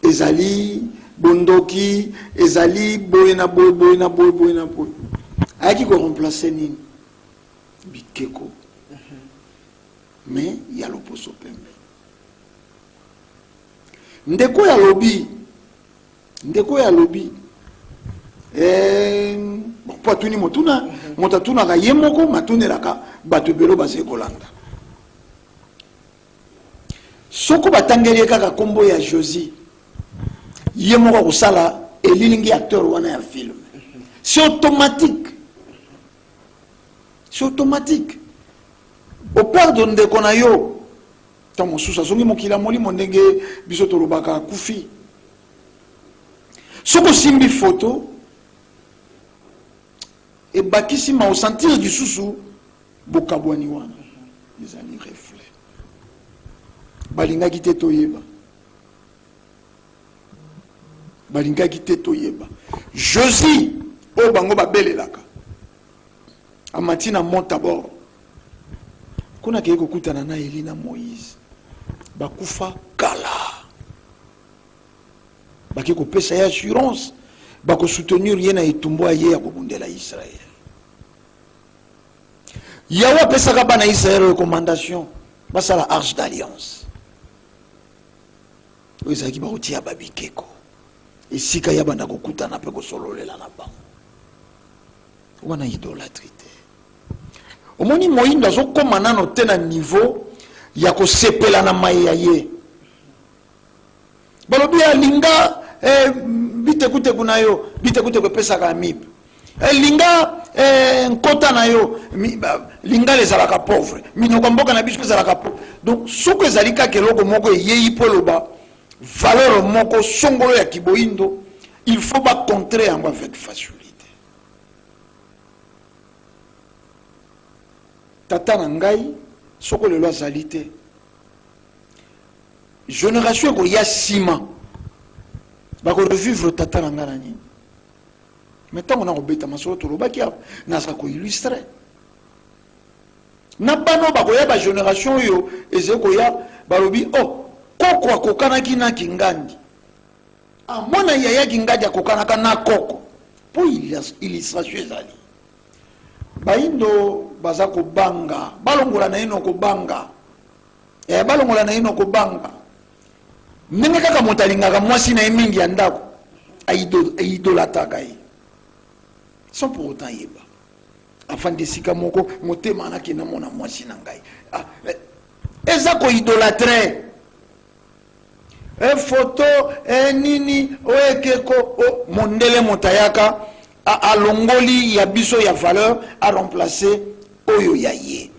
ezali bondoki, ezali boye na boye, boye na boye, boye na boye. Ayaki koremplace nini? Bikeko, mais ya loposo pembe. Ndeko oyo alobi, ndeko oyo alobi eh, bon, mpo atuni motuna, moto atunaka ye moko, matunelaka bato ebele bazali kolanda. Soko batangeli ye kaka nkombo ya Josi, ye moko akosala elilingi acteur wana ya film. C'est automatique, c'est automatique. Operdre ndeko na yo, ntango mosusu azongi mokili ya molimo, ndenge biso tolobaka akufi, soki osimbi foto, ebakisi ma osentir lisusu bokabwani wana. Ezali reflet. Balingaki te toyeba, balingaki te toyeba Jésus oyo bango babelelaka. Amati na mont Tabor, kuna akei kokutana na Eli na Moïse, bakufa kala. Bake kopesa ye assurance, bakosoutenir ye na etumbu aye ya kobundela Israel. Yawe apesaka bana Israel recommandation basala arche d'alliance oyo ezalaki bakotia babikeko esika ya banda kokutana mpe kosololela na bango. Wana idolâtrie te. Omoni, moyindo azokóma nano te na niveau ya kosepela na maye ya ye. Balobi alinga eh, bitekuteku na yo, bitekuteku epesaka amibe. eh, linga eh, nkota na yo. Lingala ezalaka pauvre, minoko ya mboka na biso ezalaka pauvre. Donc soki ezali kaka eloko moko eyei mpo eloba valeur moko songolo ya kiboyindo, il faut bacontre yango avec facilité. Tata na ngai, soko lelo azali te, génération ekoya nsima bakorevivre tata na ngai na nini? Mais ntango nakobeta masolo, tolobaki awa, naza koillustre na bana oyo bakoya, bagénération oyo ezali koya, balobi: "Oh, koko akokanaki na Kingandi." Ah, mwana yaya Kingandi akokanaka na koko. Mpo illustration ezali, bayindo baza kobanga, balongola na ino kobanga, eh, balongola na ino kobanga. Ndenge kaka moto alingaka mwasi na ye mingi ya ndako, aidolâtraka ye sans pour autant yeba afandi esika moko, motema nakenda mona mwasi na ngai. Ah, eh, eza koidolâtre. E photo e nini o ekeko o mondele moto ayaka alongoli ya biso ya valeur a remplacer oyo ya ye.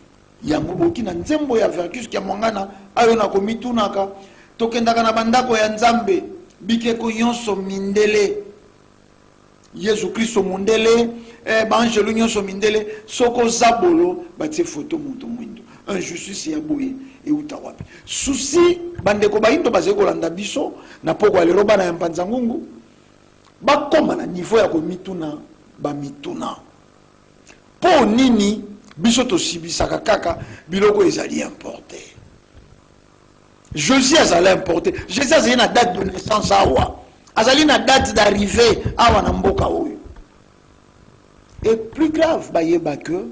Yango boki na nzembo ya Verckys Kiamwangana ayo na komitunaka tokendaka na bandako ya Nzambe bikeko nyonso mindele Yezu Kristo mondele eh, ba angelu nyonso mindele soko zabolo batie photo moto mwindo. Injustice ya boye euta wapi? Souci bandeko bayindo bazali kolanda biso na pokwa ya lelo, bana ya Mpanza Ngungu bakoma na niveau ya komituna ba mituna. Po nini biso tosibisaka kaka biloko ezali importe? Jesus azali importe. Jesus azali na date de naissance awa, azali na date d'arrivée awa na mboka oyo. Et plus grave, bayeba que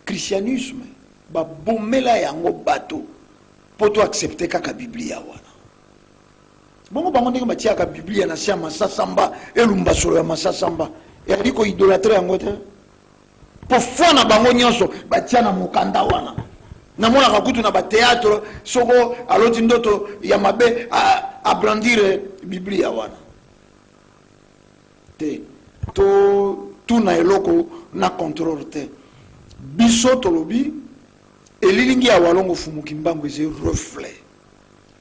christianisme babomela yango bato po to accepter kaka Biblia wana. Bongo bango ndenge batiaka Biblia na se ya masasamba, elumba solo ya masasamba, ezali ko idolatrer yango te? Po foi na bango nyonso batia na mokanda wana. Namonaka kutu na ba theatre soko aloti ndoto ya mabe a brandir Biblia wana. Te, to tuna eloko na controle te. Biso tolobi elilingi ya Walongo Fumu Kimbangu eze reflet,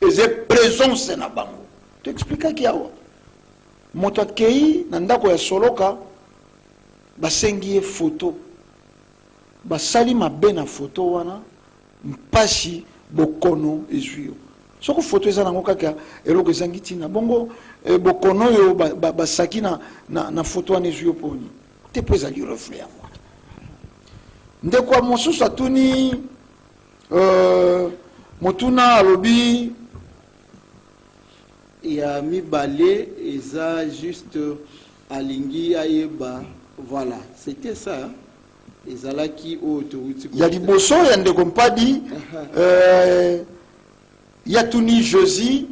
eze presence na bango. To explikaki awa moto akei na ndako ya soloka, basengi ye photo, basali mabe na photo wana, mpasi bokono ezwi yo. Soko photo eza nango kaka eloko ezangi ntina, bongo eh, bokono oyo basaki ba, ba na, na, na photo wana ezwi yo poni te, mpo ezali reflet ya moto. Ndeko ya mosusu atuni euh, motuna alobi ya mibale eza juste alingi ayeba, voilà, c'était ça, ezalaki oyo towuti. Ya liboso ya ndeko Mpadi, euh, ya tuni Josie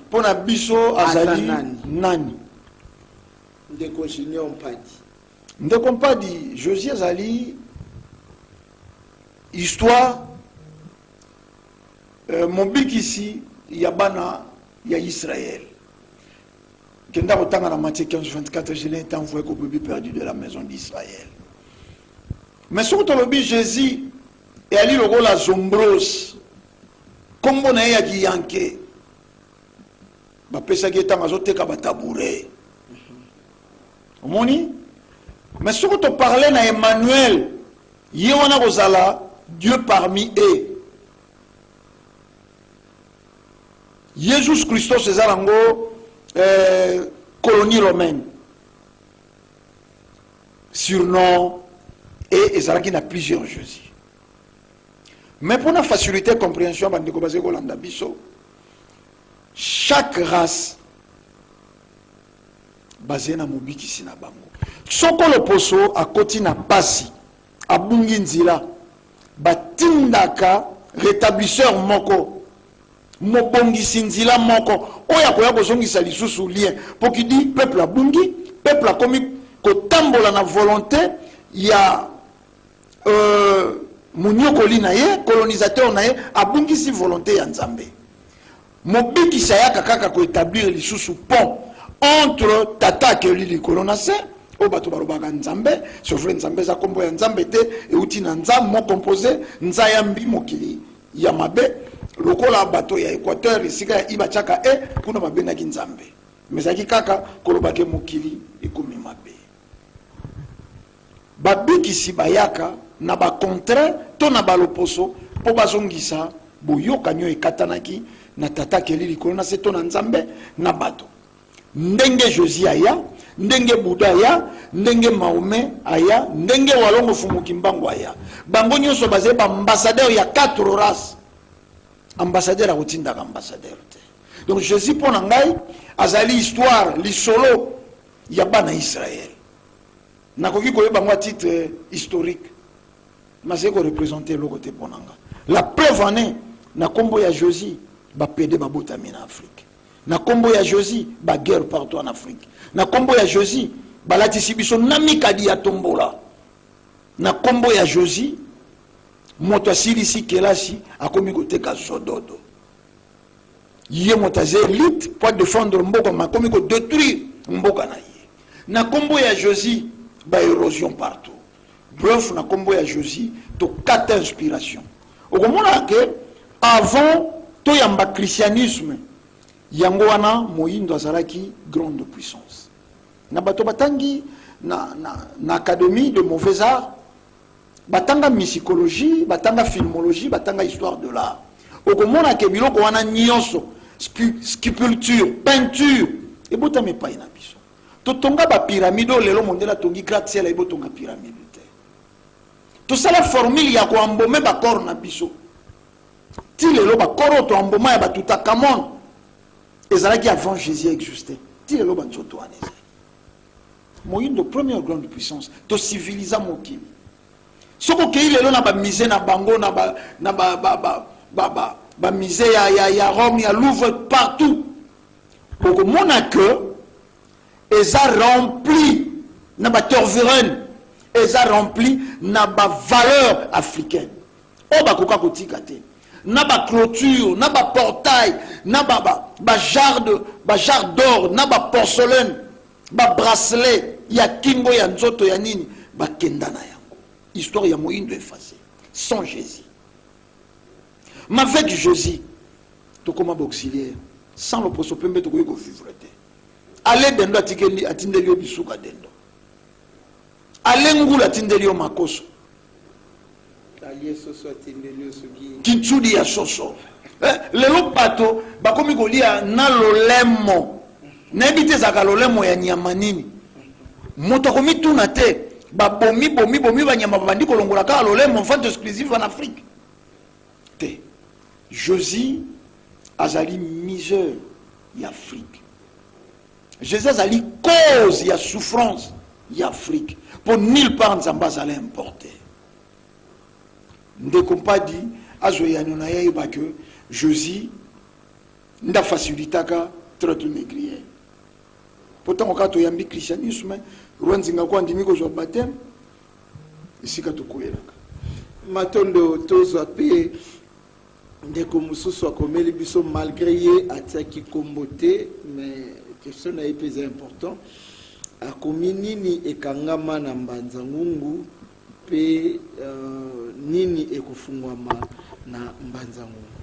mpo na biso azali nani? Nani? Ndeko Junior Mpadi. Ndeko Mpadi, Josie azali histoire, mobikisi ya bana ya Israël. Kenda kotanga na Matthieu 15, 24, je n'ai été envoyé qu'au brebis perdu de la maison d'Israël. Mais soki tolobi Jésus eyali lokola Zombros, kombo na ye ya kiyanke bapesaki ye ntango azoteka batabouret, omoni. Mais soki toparle na Emmanuel, ye wana kozala Dieu parmi eux. Jesus Christos eza nango colonie romaine, surnom, et ezalaki na plusieurs Jésus. Mais pour na faciliter compréhension bandeko bazali kolanda biso, chaque race bazali na mobikisi na bango. Soko loposo akoti na pasi, abungi nzela, batindaka rétablisseur moko, mobongisi nzela moko oyo akoya kozongisa lisusu lien, po kidi peuple abungi, peuple akomi kotambola na volonté ya monyokoli na ye, colonisateur na ye, abungisi volonté ya Nzambe. Mobikisi ayaka kaka koétablir lisusu pont entre tata akeli likolo na se, oyo bato balobaka Nzambe. C'est vrai, Nzambe eza nkombo ya Nzambe te, euti na nza, mot composé nza ya mbi, mokili ya mabe. Lokola bato ya Équateur, esika ya i batiaka e, kuna babengaki Nzambe, mais ezalaki kaka kolobake mokili ekomi mabe. Babikisi bayaka na bacontraint to na baloposo mpo bazongisa boyokani oyo ekatanaki na tata akeli likolo na se to na Nzambe na bato. Ndenge Josie aya, ndenge Bouddha aya, ndenge Mahomet aya, ndenge Walongo Fumu Kimbangu aya, bango nyonso bazali baambassadeur ya quatre races. Ambassadeur akotindaka ambassadeur te. Donc Jésus mpo na ngai azali histoire, lisolo ya bana Israël. Nakoki koyeba yango à titre historique, nazali korepresente eloko te mpo na nga. La preuve en est, na nkombo ya Josie bapede babotami na Afrique, na nkombo ya Josie baguerre partout en Afrique, na nkombo ya Josie balatisi biso na mikadi ya tombola, na nkombo ya Josie moto asilisi kelasi akomi koteka zododo. Ye moto aza elite po a defendre mboka mais akomi ko detruire mboka na ye. Na kombo ya Jesus ba erosion partout. Bref na kombo ya Jesus tokata inspiration. Okomona que avant toyamba christianisme yango wana moyindo azalaki grande puissance. Na bato batangi na, na, na academie de mauvais art Batanga misicologie, batanga filmologie, batanga histoire de l'art. Okomona ke biloko wana nyonso, sculpture, peinture, ebotami epai na biso. Totonga ba pyramide oyo lelo mondele atongi gratte ciel ayebi otonga pyramide te. Tosala formule ya ko embaumer ba corps na biso. Ti lelo ba corps oyo to emboma ya ba Toutankhamon ezalaki avant Jésus existe. Ti lelo ba nzoto wana ezali. Moyindo première grande puissance to civilisa mokili soki okeyi lelo na ba musée na bango na ba na ba ba ba ba ba, ba musée ya, ya, ya Rome ya Louvre partout okomona que eza rempli na ba torvirene eza rempli na ba valeur africaine oyo bakoka kotika te na ba clôture na ba portail na ba ba ba jarre de ba jarre d'or na ba porcelaine Ba bracelet ya kingo ya nzoto ya nini bakenda na yango. Histoire ya moyindo efface sans Jesus. Mais avec Jesus tokoma ba auxiliaire sans loposo pembe tokoki ko vivre te. Ale dendo atikeli atindeli yo bisuka dendo. Ale ngulu atindeli yo makoso. Alie soso atindeli yo soki kintsudi ya soso. Eh, lelo bato bakomi kolia na lolemo. Nayebi te ezalaka lolemo ya nyama nini. Moto akomituna te babomi bomi bomi banyama babandi kolongola kaka lolemo vente exclusive en Afrique. Te. Josie azali miseur ya Afrique. Jesus azali cause ya souffrance ya Afrique po nulle part Nzambe azala importe. Ndeko Mpadi azwa eyano na ye ayeba que Jesus nde afacilitaka traite négrière. Po tango kaka toyambi christianisme, roi Nzinga ko andimi kozwa baptême, esika tokweyelaka. Matondo tozwa pe Ndeko mosusu akomeli biso malgre ye atiaki kombo te mais question na ye pe eza important akomi nini ekangama na mbanza ngungu pe nini ekofungwama na mbanza ngungu.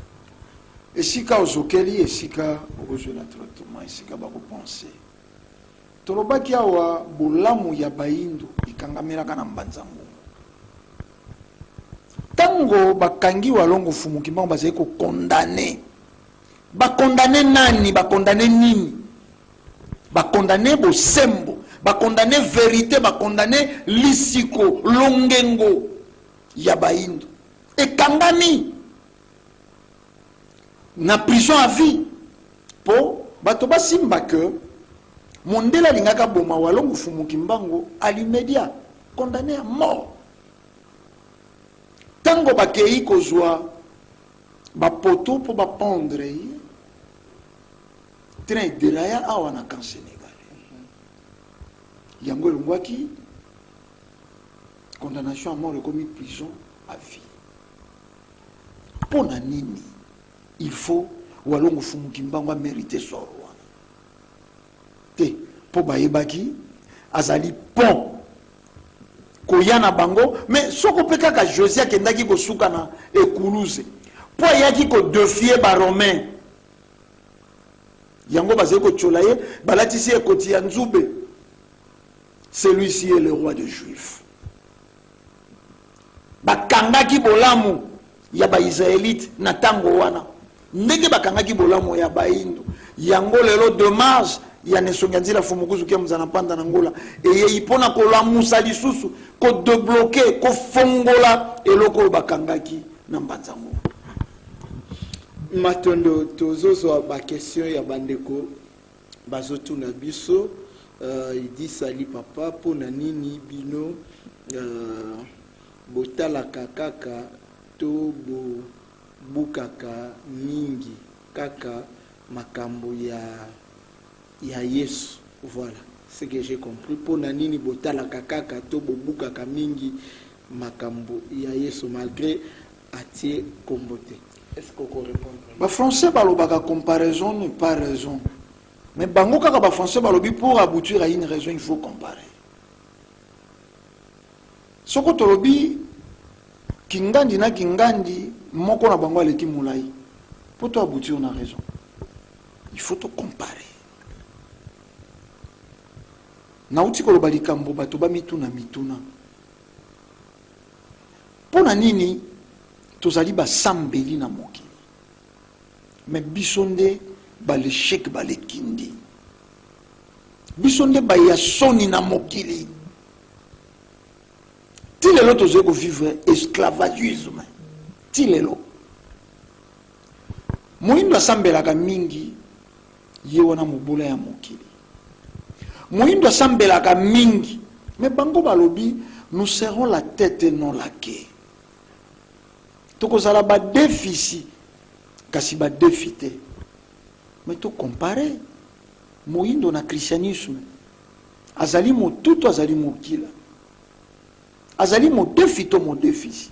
Esika ozokeli esika okozwela traitement esika bako pense. Tolobaki awa bolamu ya bayindo ekangamelaka na mbanza ngungu. Tango bakangi Walongo Mfumu Kimbangu bazali ko condamner. Ba condamner nani? Ba condamner nini? Ba condamner bosembo, ba condamner verite, ba condamner lisiko, longengo ya bayindo. Ekangami na prison à vie po bato basimba que mondele alingaka aboma Walongo Mfumu Kimbangu à l'immédiat, condamné à mort. Tango bakeyi kozua ba poteaux po ba pendre ye, train e deraya awa na camp senegalais. Yango elongwaki condamnation à mort ekomi prison à vie. Pona nini il faut Walongo Fumu Kimbangu a merite sort wana te? Po bayebaki azali pont koya na bango mais soko pe kaka Josie akendaki kosuka na ekuluze po ayaki ko defier ba romains yango bazali kotiola ye balatisi ye ekoti ya nzube celui-ci est le roi des juifs bakangaki bolamu ya ba israelite na tango wana Ndenge bakangaki bolamu ya bayindo yango lelo demarche ya Nesongi ya Nzila Fumukuzu Kia Muzana Mpanda na Ngola eyei mpo na kolamusa lisusu, ko debloquer, kofongola eloko oyo bakangaki na Mbanza Ngungu. Matondo, tozozwa ba questions ya bandeko bazotuna biso. Il dit salut papa, mpo na nini bino botalaka kaka to bo bukaka mingi kaka makambo ya ya yesu voila ce que j'ai compris pona nini botalaka kaka to bobukaka mingi makambo ya yesu malgre atie kombo te. Est-ce qu'okorépondre? Bafrançais balobaka: comparaison n'est pas raison. Mais bango kaka bafrançais balobi, pour aboutir à une raison, il faut comparer. Soko tolobi kingandi na kingandi, moko na bango aleki molai. Mpo to aboutir na raison, il faut to comparer. Nauti koloba likambo, bato bamituna mituna: mpo na nini tozali basambeli na mokili, mais biso nde balesheke, balekindi, biso nde baya soni na mokili? Ti lelo tozali kovivre esclavagisme. Ti lelo moyindo asambelaka mingi, ye wana mobola ya mokili. Moyindo asambelaka mingi, mais bango balobi: nous serons la tête et non la queue. Tokozala badefisi, kasi badefi te. Mais tocompare moyindo na christianisme: azali motutu, azali mokila, azali modefi to modefisi?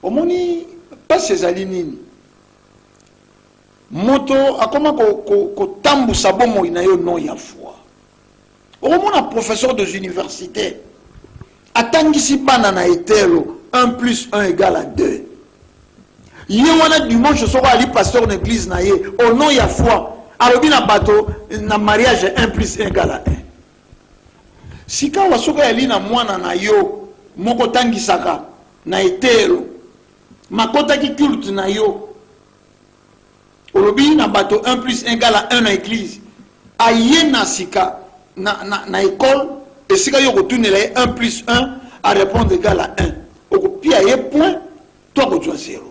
Omoni mpasi ezali nini? Moto akoma kotambusa bomoi na yo nom ya foi. Okomona professeur des universités atangisi bana na etelo 1 plus 1 égale à 2. Ye wana, dimanche, soko ali pasteur na église na ye, au nom ya foi, alobi na bato na mariage 1 plus 1 égale à 1. Sikawa soki ayali na mwana na yo moko otangisaka na etelo, makotaki culte na yo, olobi na bato 1 plus 1 égale à 1 na église, aye na sika na école, esika yo kotunela ye 1 plus 1, arépondre égale à 1, okopia ye point to akozwa 0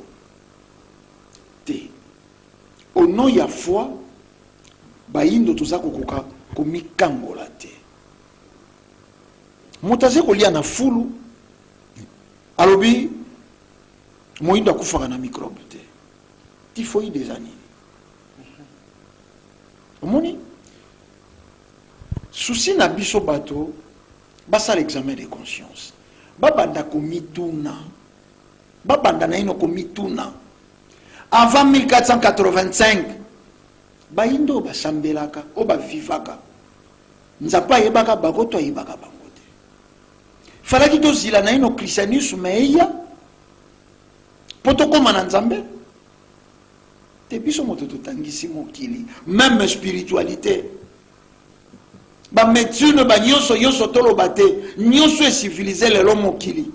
te? Au nom ya foi, bayindo toza kokoka komikangola te. Moto aza kolia na fulu, alobi moyindo akufaka na microbe te. Typhoïde eza nini? Omoni souci na biso, bato basala examen de conscience, babanda komituna, babanda naino komituna: avant 1485, bayindo oyo basambelaka, oyo bavivaka, Nzambe ayebaka bango to ayebaka bango te? Falaki tozila naino christianisme eya mpo tokóma na Nzambe te? Biso moto totangisi mokili, même spiritualité, bamédecine, banyonso nyonso, toloba te, nyonso eciviliser lelo mokili,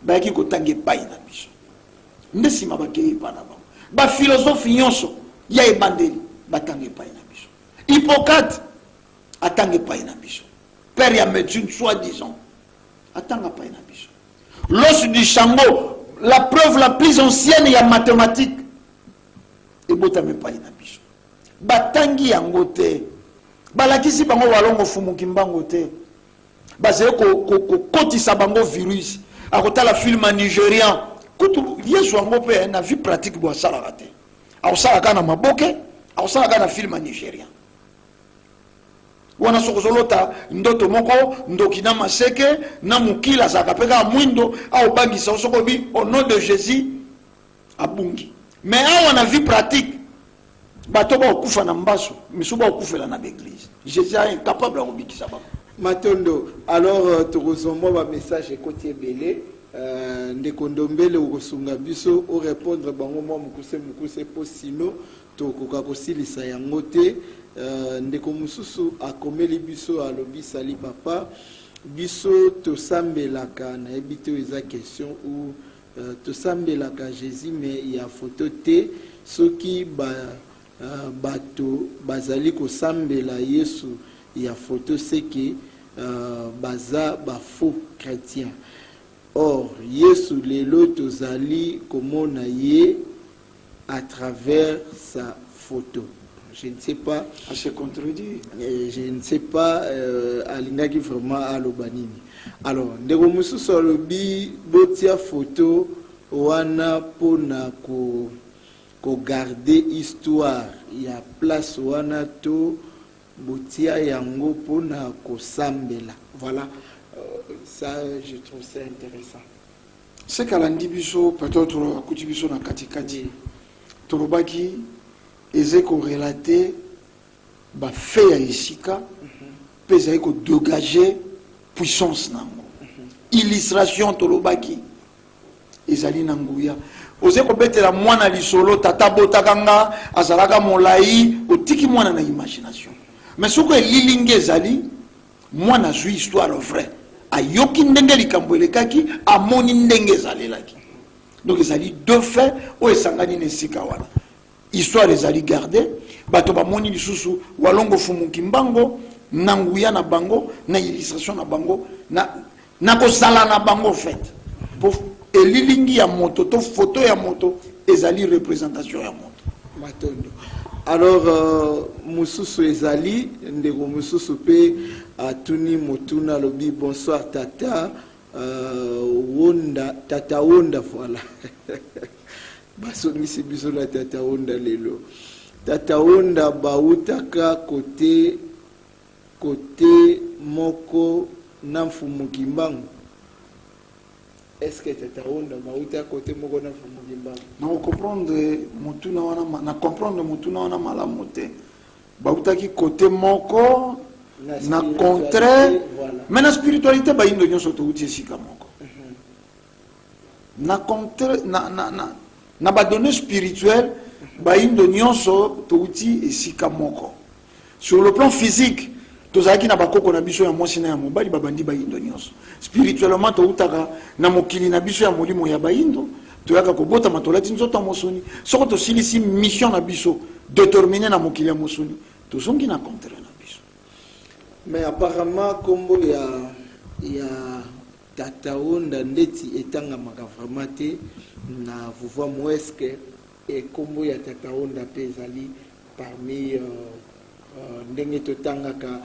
bayaki kotanga epai na biso, nde nsima bakei epai na bango. Baphilosophe nyonso ya ebandeli batanga epai na biso. Hippocrate atanga epai na biso, père ya médecine soi disant atanga epai na biso. L'os du Chango, la preuve la plus ancienne ya mathématique, ebotami epai na biso. Batangi yango te, balakisi bango walongo fumuki mbango te. Bazali kokotisa bango virus. Akotala film ya nigérian, kutu Yesu yango mpe na vie pratique bo asalaka te, akosala kaka na maboke, akosala kaka na film ya nigérian wana. Soki ozolota ndoto moko, ndoki na maseke na mokili azalaka mpe kaka mwindo, aobangisa. Soki obi au nom de Jésus, abungi. Mais awa na vie pratique, bato bakokufa na mbaso, misu bakokufela na baeglise, Jésus a incapable ya kobikisa bango. Matondo. Alors tokozwa mwa bamessage ekoti ebele. Ndeko Ndombele, okosunga biso orépondre bango mwa mokuse mokuse, mpo sino tokoka kosilisa yango te. Ndeko mosusu akomeli biso, alobi: sali papa, biso tosambelaka, nayebi te oyo eza question ou tosambelaka Jésus, mais ya photo te. Soki bato bazali kosambela Yesu ya photo, seke baza bafaux chrétien. Or Yesu lelo tozali komona ye à travers sa photo. Je ne sais pas. À se contredire. Je ne sais pas alingaki vraiment aloba nini. Alors ndeko mosusu alobi: botia photo wana mpona ko kogarder histoire ya place wana, to botia yango mpona kosambela? Voilà, ça je trouve ça intéressant. Seke alandi biso, peut-être akuti biso na katikati. Tolobaki eza korelate bafe ya esika mpe ezali kodégage puissance na yango. Illustration, tolobaki, ezali na nguya. Ozali kobetela mwana lisolo, tata abotaka nga azalaka molai, otiki mwana na imagination. Mais soki elilingi ezali, mwana azwi histoire vrai, ayoki ndenge likambo elekaki, amoni ndenge ezalelaki. Donc ezali deux faits oyo esangani na esika wana, histoire ezali garde. Bato bamoni lisusu Walongo Fumu Kimbango na nguya na bango, na illustration na bango, na kozala na bango. Fait po elilingi ya moto to photo ya moto ezali représentation ya moto. Matondo. Alors mosusu ezali ndeko mosusu mpe atuni motuna, alobi: "Bonsoir tata Wonda, tata Wonda." Voilà, basongisi biso na tata Wonda lelo. "Tata Wonda, bautaka kote moko na Mfumu Kimbangu? Est ce que tata Wonda bauta kote moko na Mfumu Kimbangu?" Na comprendre motuna wana, na comprendre motuna wana malamu te. Bautaki kote moko na contraire? Voilà. Mais na spiritualité, bayindo nyonso touti esika moko. Na contre na badonnées spirituelles, bayindo nyonso touti esika moko. Sur le plan physique, tozalaki na bakoko na biso ya mwasi na ya mobali, babandi bayindo nyonso. Spirituellement, toutaka na mokili na biso ya molimo ya bayindo, toyaka kobotama, tolati nzoto ya mosuni. Soko tosilisi mission na biso déterminé na mokili ya mosuni, tozongi na contraire na biso. Mais apparemment nkombo ya tata Wonda ndeti etangamaka vraiment te na vuvamu. Est-ce nkombo ya tata Wonda mpe ezali parmi ndenge totangaka?